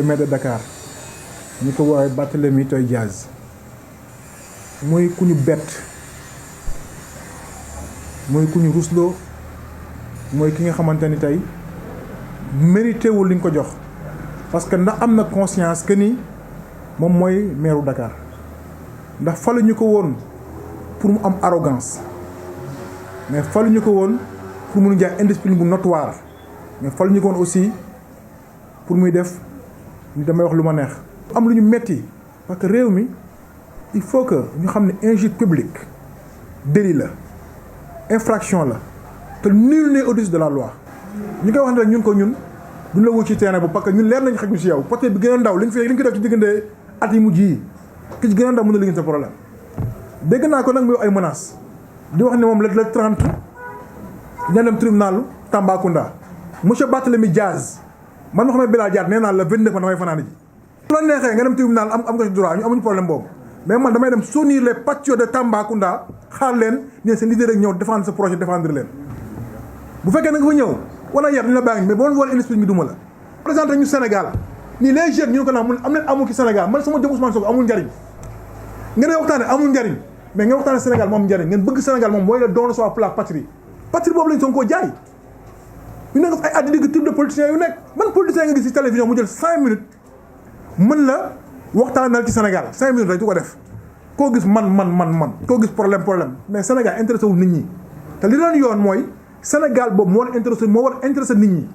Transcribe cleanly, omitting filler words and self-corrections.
maire de Dakar ñu ko woowee Barthélémy Dias muy ku ñu bett muy ku ñu rusloo mooy ki nga xamante ni tey mérité wul li ñu ko jox parce que ndax am na conscience que ni moom mooy maire Dakar ndax faluñu ko woon pour mu am arrogance mais faluñu ko woon pour mu jaay indiscipline bu notoire mais faluñu ko woon aussi pour muy def ni damay wax lu ma neex. am lu ñu metti parce que réew mi il faut que ñu xam ne injure publique délit la infraction la te nul n'est au-dessus de la loi. ñu koy wax ne rek ñun duñ la wut ci terrain bu parce que ñun leer nañ xaj ñu si yow peut-être bi gën a ndaw li ñu ko def ci diggante at yi mujj yi ki ci gën a ndaw mën na liggéey sa problème. dégg naa ko nag muy ay menaces di wax ne moom le 30 ña dem tribunal Tambacounda monsieur Barthélémy Dias man ma xam ne Bilal Diatta nee naa la 29 man damay fanaan ji. bu la neexee nga dem tribunal am nga ci droit ñu amuñu problème boobu mais man damay dem soutenir les patriotes de Tambacounda xaar leen ne seen leader rek ñëw défendre ce projet défendre leen. bu fekkee na nga fa ñëw wala yar ñu la bàyyi mais boo doon woon industrie ñu duma la. présenté ñu Sénégal nii les jeunes ñu ne ko naan am nañ amul ci Sénégal man sama jëm Ousmane Sonko amul njariñ ngeen waxtaane amul njariñ mais ngeen waxtaane Sénégal moom njariñ ngeen bëgg Sénégal moom mooy la don de soi pour la patrie boobu lañ Sonko jaay. ñu nekk ay addi digg type de politiciens yu nekk man politicien nga gis ci télévision mu jël 5 minutes mën la waxtaanal ci Sénégal 5 minutes rek du ko def koo gis man koo gis problème mais Sénégal intéressé wul nit ñi te li doon yoon mooy Sénégal boobu moo war intéressé nit ñi